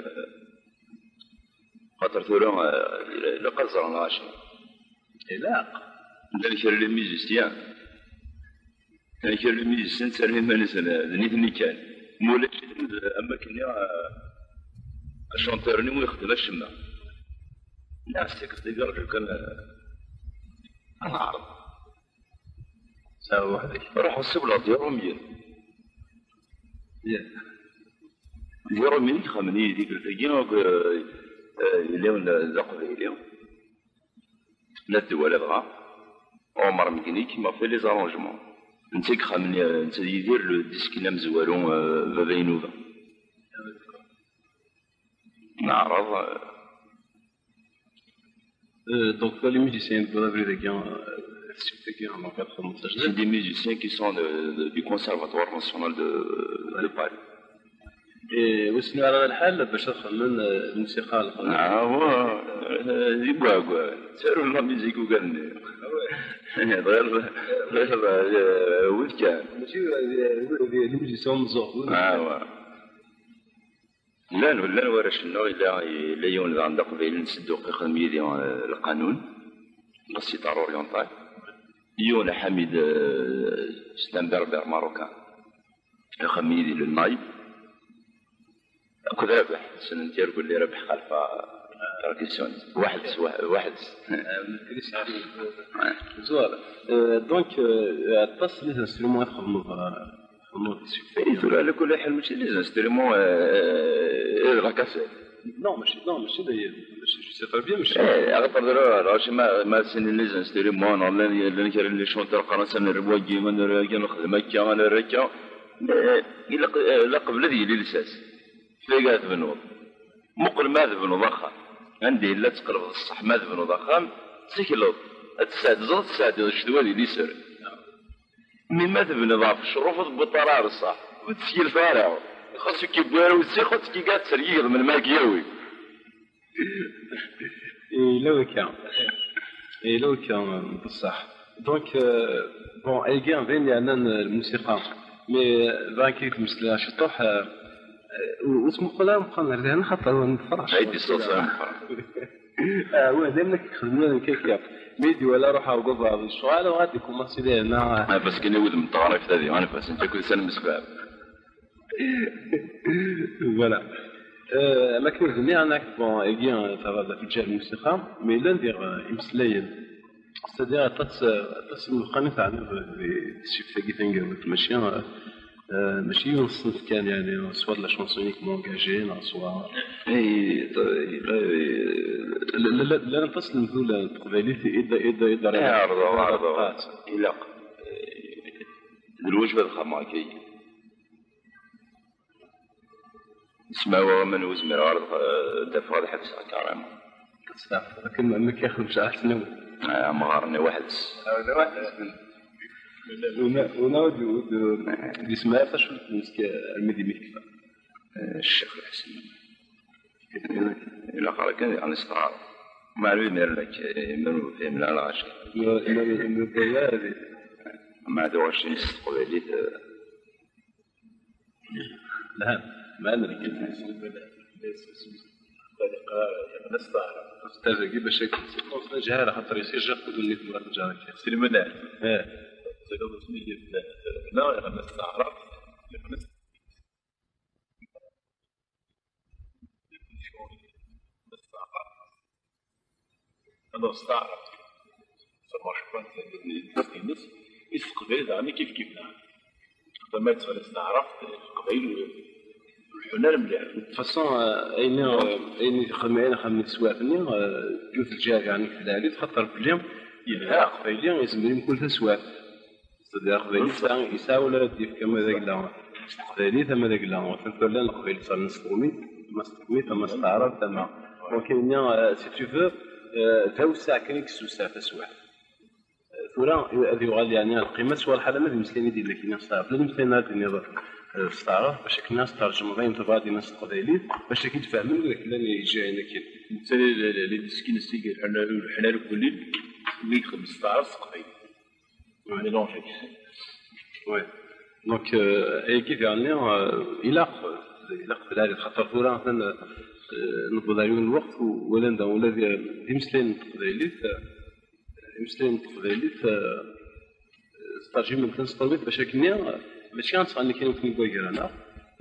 xaṭer tura, eh, ilaq ad ẓren lɣaci. Ilaq. Llan kra n les musiciens. Llan kra n les musiciens ttarran iman-nsen d nitni kan. Ma ulac-iten, am wakken, eh, achanteur-nni ur yexdim acemma. Neɣ s tikkelt i yerǧu kan, eh, ad neɛreḍ. Sawa weḥd-k. Ruḥ ssebleḍ d Iṛumyen. Yeah. D Iṛumyen i ixemmen i tikkelt-agi akk, eh, eh, yella d aqbayli. La ddwala dɣa. Ɛumer Meknik, ma fait les arrangements. Netta i ixemmen, eh, netta d Yidir le disque-nni amezwaru, eh, Baba Inuba. Neɛreḍ, eh, Euh, donc, les musiciens de la ville, eh bien, euh, c'est des musiciens qui sont de, de, du Conservatoire National de, de Paris. Et aussi, على الحال باش تخمن الموسيقى القديمة. Ah, ouais, euh, يبغى، يبغى. C'est la musique ugar-nni. غير، غير، euh, وين كان؟ ماشي، euh, les musiciens مزوغ. Ah, ouais. Llan, llan warrac-nneɣ, yella, yella yiwen daɣen d aqbayli n Sedduq ixdem yid-i, eh, lqanun, la sitar orientale. Yiwen Ḥamid, eh, c'est un berbère marocain, ixdem yid-i le naïb. Akked Rabeḥ, ssnen tirgulli Rabeḥ Xalfa, percussionniste. Waḥed, waḥed. Zwaṛ. Euh, donc, euh, aṭas n les instruments i txedmeḍ, euh, Et tura, على كل حال, ماشي les instruments, euh, euh, la cassette. Non, ماشي, non, ماشي داير. ماشي, je sais très bien, ماشي. Eh, axaṭer tura, lɣaci ma, ma ssinen les instruments, neɣ llan, llan kra n les chanteurs qqaren-as ad nerr wagi, ad nerr agi, ad nexdem akka, ad nerr akka. Eh, ilaq, eh, la qbel ad yili lsas. Tagi ad tebnuḍ. Muqel ma ad tebnuḍ axxam. Anda yella ad tqelbeḍ ṣṣeḥ ma ad tebnuḍ axxam, ttekleḍ. Ad tesɛedzeḍ, ad tesɛeddeḍ ccetwa di liser. Mi ma tebneḍ ɣef ccruf, ur tewwiḍ ara ar ṣṣeḥ, ur teskileḍ ara. Xas ur k-yewwi ara usi, xas ur k-iga ad teryigeḍ melmi ara k-yawi. Yella wakka. Yella wakka, bessah. Donc, euh, bon, ayagi d ayen yeɛnan lmusiqa. Mais, euh, bɣiɣ ad k-id-mmeslayeɣ ciṭuḥ, euh, euh, ur ttmuqul ara Meqqran ar dihin, xaṭer ur nefreḥ. Ay d-iṣṣaṣa Meqqran. Ah, wa d ayen akka xedmen akka akka. Mi d-iwala ruḥeɣ deg uḍar d lecɣal, uɣal d-ikumaṣi dihin. Ah, parce que ni wudem n tɣerrift ad iɣan, parce que akk d san msefham. Voilà. Euh, ma akken d-nniɣ, nekk, bon, agi, euh, taɣada fi lǧal n lmusiqa, mais llan diɣ, euh, imeslayen. C'est-à-dire, aṭas, euh, aṭas n lqan i teɛniḍ di tseft-agi taneggarut, mačči, euh, euh, mačči yiwen ṣṣenf kan, yani, soit de la chanson uniquement engagée, neɣ soit... Eh, la, la, la, llan aṭas n lemdula n teqbaylit i d, i d, i d... Eh, ɛerḍeɣ, ɛerḍeɣ. Ilaq. Eh, d lwajeb ad xedmeɣ akka. Smawa aman ur zmireɣ ara ad, ad d-afeɣ ad ḥebseɣ carrément. Akken ma, ma k-yaxdem cɛaḥ snawen. Ah, amɣar-nni weḥd-s. Ah, d weḥd-s. Una, una ur d-, ur d-, ur d-yesmar tacult-nnes armi d imi tekfa. Eh, Ccix Lḥsen. Ilaq ara kan ad nesteɛṛef. Meɛlum imir-nni, imir ur fhimen ara lɣaci. Imir, imir, imir, imir, Meɛna ɣaci s teqbaylit, eh, Lhan. Meɛna nekk nesteɛṛef. Ustaz-agi bac ad k-nsiqus d ajhar, axaṭer yesijjaq udem-nni tebɣa teǧǧar akka. Si lmanaɛ. Eh. Tella usmi yebda, neɣ yeɣna s taɛrabt, yeɣna s taɛrabt. Ad nesteɛṛef. Ça marche pas, ines, is teqbaylit daɣen kif kif daɣen. Xaṭer ma yettɣil s taɛrabt, leqbayel ur leḥḥun ara mliḥ. De toute façon, euh, ayen, euh, ayen i txedmem, ayen xedmen teswiɛt-nni, euh, yiwet lǧiha daɣen i tella ɛli, xaṭer belli yelha aqbayli, yezmer i mkul taswiɛt. C'est-à-dire, aqbayli yesɛa, yesɛa wala ad d-yefk ama d agla s teqbaylit, ama d agla, atan tura llan leqbayel ttɣennin s teɣmit, ama s teɣmit, ama s taɛrabt, ama. Donc, ayen-nni, euh, si tu veux, euh, d awessar kan i yessusa taswiɛt. Euh, tura, ad yuɣal, yeɛni, ar lqima s war lḥal ama d imeslayen i d-yella kini s taɛrabt, llan imeslayen ara d-tiniḍ, euh, s taɛrabt, bac akken ad s-terjmeḍ ayen tebɣa ad d-tiniḍ s teqbaylit, bac ad k-id-fehmen wid akken llan iǧǧihin akken. Netta, les, les, les disques-ines i yelḥan, ur lḥan ara deg wulli, wi ixeddem s taɛrabt s teqbaylit. Ouais. Mélanger. Ouais. Donc, euh, ayagi diɣenni, euh, ilaq, ilaq belɛid, xaṭer tura atan, euh, newweḍ ar yiwen lweqt u walan da ula d, d imeslayen n teqbaylit, euh, imeslayen n teqbaylit, euh, ttṛǧumen-ten s tṛumit, bac akken-nni, euh, mačči ad ttɣennin kan i wakken i wagran-a,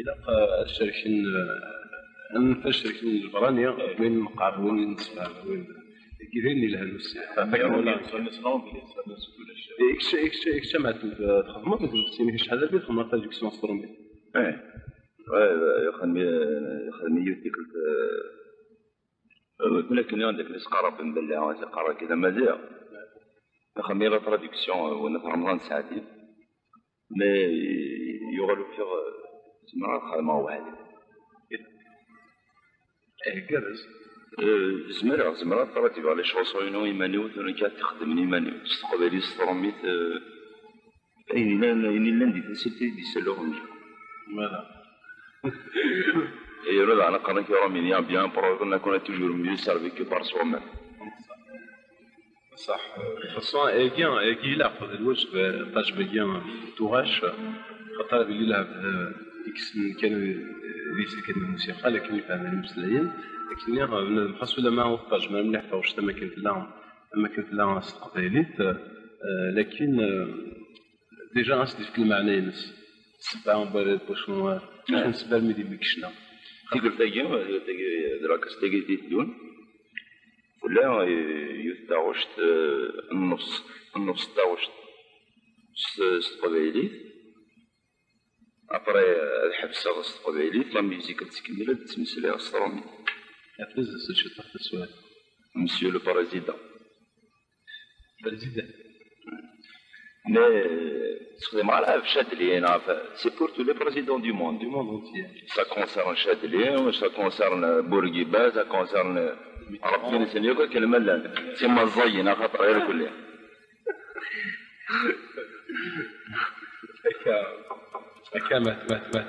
ilaq, euh, ad cerken, euh, ad cerken lebrani, win meqqar, win nesfeham, win, deg idin yelhan ussi. Voilà. Ikečč, ikečč, ikečč, ma txedmeḍ, deg lweqt-inek acḥal d acḥal traduction s tṛumit? Eh. Ouais, euh, ixdem, ixdem yiwet tikkelt, euh, euh, tura akken i ɣ-d-akken isqarab n Bella, isqarab kra Maziɣ. Ixdem la traduction, euh, n At Remḍan Sseɛdi. Mais yuɣal ufiɣ, euh, zemreɣ ad xedmeɣ weḥd-i. Eh, igerrez. Euh, zemreɣ, zemreɣ ad traduiɣ les chansons-inu iman-iw, tura nekk ad t-xedmen iman-iw. S teqbaylit, s tṛumit, euh, ayen yellan, ayen yellan di tasilt i d-yessal uɣenǧa. Voilà. Et tura daɣen qqaren-ak, Roménie a bien progrès, qu'on a toujours mieux servi que par soi-même. Ṣaḥ. De toute façon, ayagi, ayagi ilaq, d lwajeb, eh, ṭṭajeb-agi, eh, tuɣac, xaṭer ad yili lɛebd, eh, ikksen kan, eh, di tikkelt n lmusiqa, lakin ifhem imeslayen, akken, eh, bnadem xas ulamma ur ṭṭajem ara mliḥ taɣect am akken tella, am akken tella s teqbaylit, eh, lakin, eh, déjà as-d-ifk lmeɛna-ines. Ssebba n wara d wacu, eh, acu n ssebba armi d imi kkcen. Tikkelt-agi, eh, tagi, d la cassette-agi i d-iteddun. Tella, eh, yiwet taɣect, eh, nnefs, nnefs n taɣect s, s teqbaylit. Après, eh, ad ḥebseɣ s teqbaylit, la musique ad tettkemmil, ad ttmeslayeɣ s tṛumit. Afez s ciṭuḥ taswiɛt. Monsieur le Président. Président. Mais, euh, ttxeddimeɣ ala ɣef Chadli, neɣ ɣef, c'est pour tous les présidents du monde. Du monde entier. Ça concerne Chadli, ça concerne Bourguiba, ça concerne Rebbi-nsen yakk akken ma llan. Timaẓẓayin, axaṭer irkelli. Akka, akka, mat, mat, mat.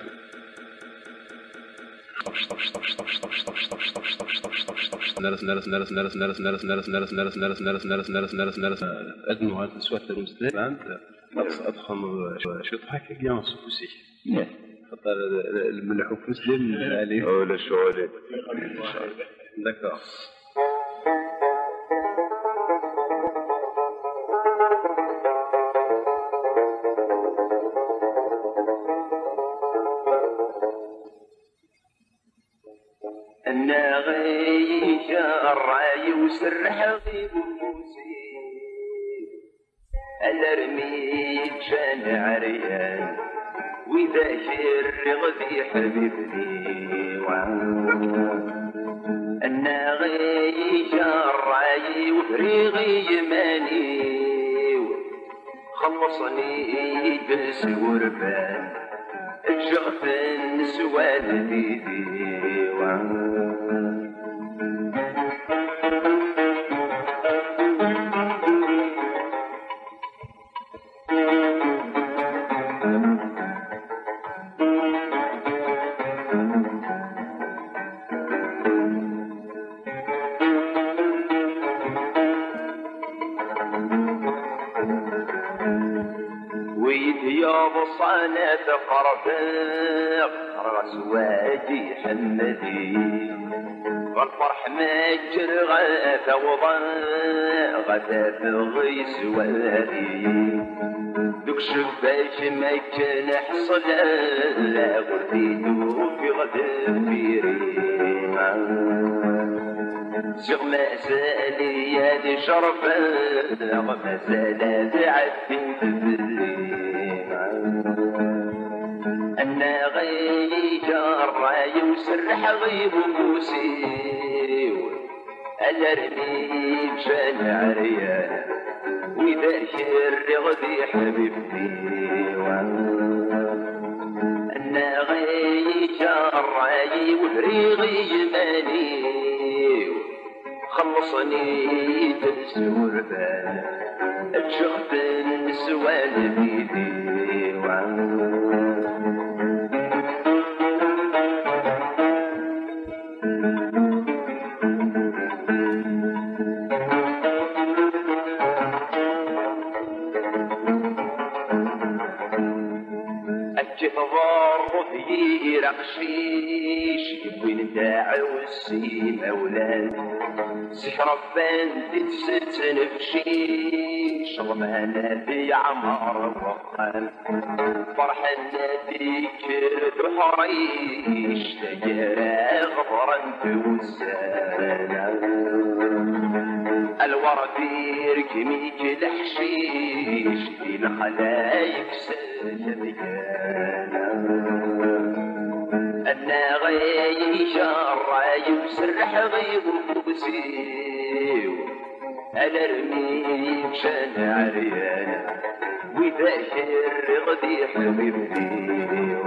Ad nuɣal neswa tarumt, ad, ad txedmeḍ cwiṭ hekk s ufus-ik. Mliḥ. Xaṭer lmelḥ ufus d lɛali. Ulac uɣilif. D'accord. Annaɣ-iyi ṛṛay-iw, serrḥeɣ i ufus-iw, alarmi ǧǧan ɛeryan widak i rriɣ d iḥbiben-iw. Annaɣ-iyi ṛṛay-iw, briɣ i yiman-iw, xellṣen-iyi-d s wurfan, ǧǧeɣ-ten s walbib-iw. Wid yeḍṣan ad qerbeɣ, ɣer-s wagi ḥemmedi. Ɣer lferḥ ma kkreɣ ad awḍeɣ, ad afeɣ yeswadi. Deg ucebbak makken ḥṣleɣ, ur t-id-ufiɣ deffir-i. Ziɣ mazal-iyi ad jerbeɣ, mazal ad ɛeddint fell-i. Annaɣ-iyi ṛṛay-iw, serrḥeɣ i ufus-iw, alarmi ǧǧan ɛeryan widak i rriɣ d iḥbiben-iw. Annaɣ-iyi ṛṛay-iw, briɣ i yiman-iw, xellṣen-iyi-d s wurfan, ǧǧeɣ-ten s walbib-iw. Akka tḍerru d yir aqcic, yewwin ddaɛwessu s imawlan. Zik ṛebban-t-id s ttnefcic, ḍman ad yeɛmer wexxam. Ferḥen ad yekker d uḥric, taggara ɣeḍren-t wussan. A lwerdi irkem-ik leḥcic, di lexla yeksen amkan. Annaɣ-iyi ṛṛay-iw, serrḥeɣ i ufus-iw, alarmi ččan ɛeryan widak i rriɣ d iḥbiben-iw.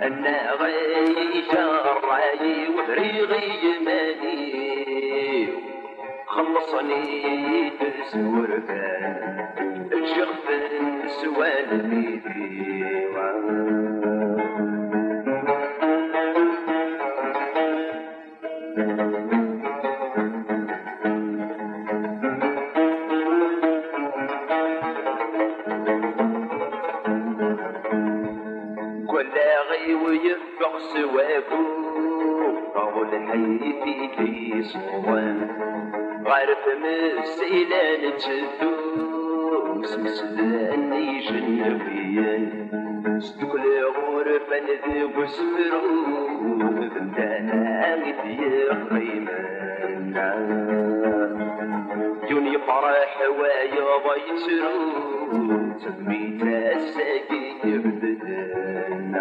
Annaɣ-iyi ṛṛay-iw, briɣ i yiman-iw, xellṣen-iyi-d s wurfan, ǧǧiɣ-ten s walbib-iw. Deg wallaɣ-iw yeffeɣ s wagu, ɣur lḥif i d-yessuḍen. Ɣer tmesila netteddu, smesden ijennawiyen. Sdukleɣ urfan deg usefru, d netta i d-yeqqimen. Yiwen yefreḥ, wayeḍ yettru, tedmi-t ass-agi ibedden.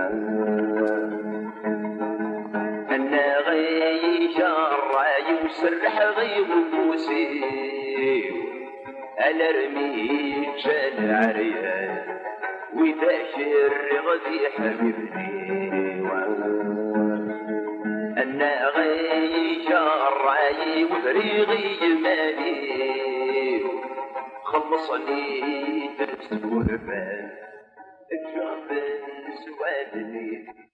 Annaɣ-iyi ṛṛay-iw, serrḥeɣ i ufus-iw, alarmi ččan ɛeryan widak i rriɣ d iḥbiben-iw. Annaɣ-iyi ṛṛay-iw, briɣ i yiman-iw, xellṣen-iyi-d s wurfan, ǧǧeɣ-ten s wallen-iw.